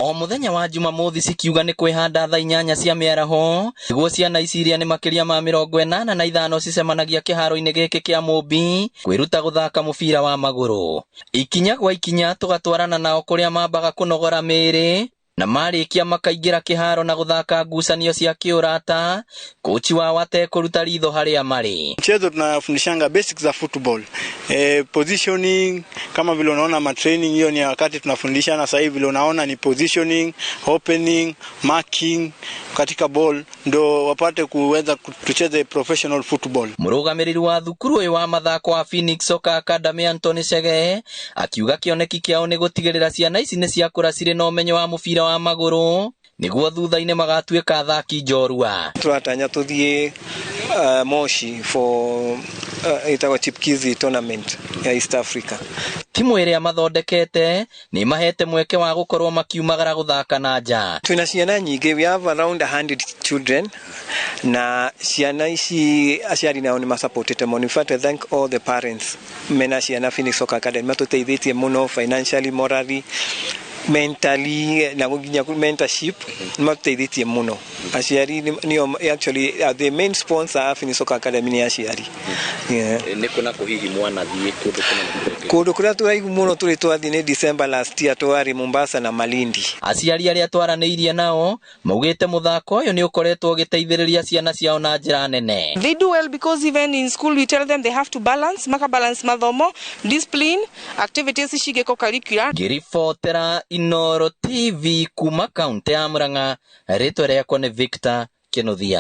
O mũthenya wa Jumamothi cikiuga nĩ kwĩhanda thaa 8 cia mĩaraho nĩguo ciana ici iria nĩ makĩria ma 85 cicemanagia kĩharo-inĩ gĩkĩ kĩa Mũmbi kwĩruta gũthaka mũbira wa magũrũ. Ikinya gwa ikinya tũgatwarana nao kũrĩa mambaga kũnogora mĩĩrĩ na marĩkia makaingĩra kĩharo na gũthaka ngucanio cia kĩũrata, kochi wao atekũruta ritho harĩa marĩ. Mchezo tunafundishanga basics za football, positioning kama vile unaona ma training hiyo ni wakati tunafundishana. Sasa hivi vile unaona ni positioning, opening, marking katika ball ndo wapate kuweza tucheze professional football. Mũrũgamĩrĩri wa thukuru ũyũ wa mathako wa Phoenix Soccer Academy Anthony Chege akiuga kĩoneki kĩao nĩ gũtigĩrĩra ciana ici nĩ ciakũra cirĩ na ũmenyo wa mũbira wa magũrũ nĩguo thutha-inĩ magatuĩka athaki njorua. Tũratanya tũthiĩ Moshi for ĩtagwo Chipkizi tournament ya East Africa. Timu ĩrĩa mathondekete nĩ mahete mweke wa gũkorwo makiumagara gũthaka na nja. Twĩna ciana nyingĩ, we have around 100 children, na ciana ici aciari nao nĩ masupportete mũno. In fact, I thank all the parents mena ciana Phoenix Soccer Academy, matũteithĩtie mũno financially, morally, mentally na nginya mentorship nĩ matũteithĩtie mũno. Aciari nĩo actually the main sponsor a Phoenix Soccer Academy nĩ aciari, yeah. Nĩ kũ na kũ hihi mwanathiĩ kũndũ kũnene? Kũndũ kũrĩa tũraihu mũno tũrĩ twathiĩ nĩ December last year, twarĩ Mombasa na Malindi. Aciari arĩa twaranĩirie nao maugĩte mũthako ũyũ nĩ ũkoretwo ũgĩteithĩrĩria ciana ciao na njĩra nene. They do well because even in school we tell them they have to balance, maka balance mathomo, discipline, activities cigĩ co-curricular. Ngĩribotera Inooro TV kuma kaunti ya Murang'a, rĩtwa rĩakwa nĩ Victor Kinuthia.